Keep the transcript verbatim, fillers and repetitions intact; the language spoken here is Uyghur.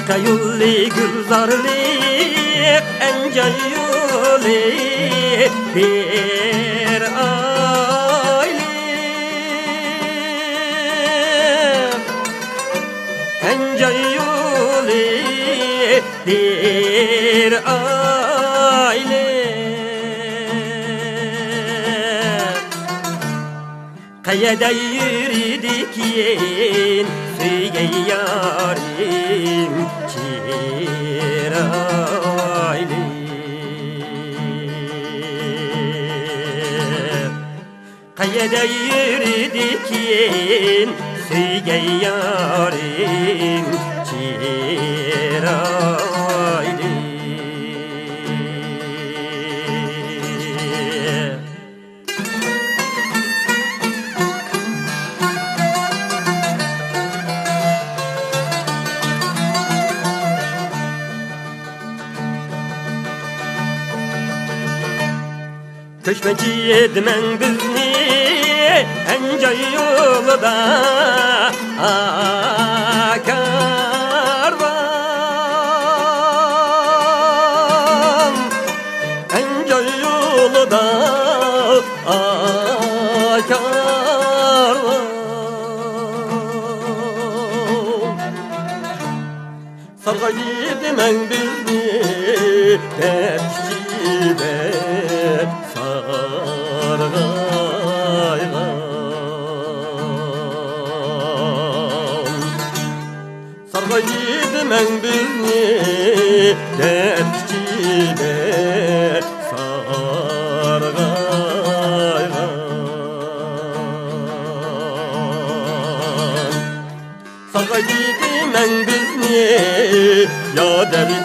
قەيۇللى گۈلزارلىق ئەنجان يولى بىر ئايلىق، ئەنجان يولى بىر ئايلىق. قەيەردە يۈرىدىكىن سۆيگەن يارىم چىرايلىق. قەيەردە يۈرىدىكىن سۆيگەن يارىم چىرايلىق. كۆچمەنچى دېمەڭ بىزنى ئەنجان يولىدا، ئاكارۋان. ئەنجان يولىدا ئاكارۋان. سارغايدى دېمەڭ بىزنى دەرد ئىچىدە سارغايغان. سارغايدى دېمەڭ بىزنى دەرد ئىچىدە سارغايغان. سارغايدى دېمەڭ بىزنى يا دەردى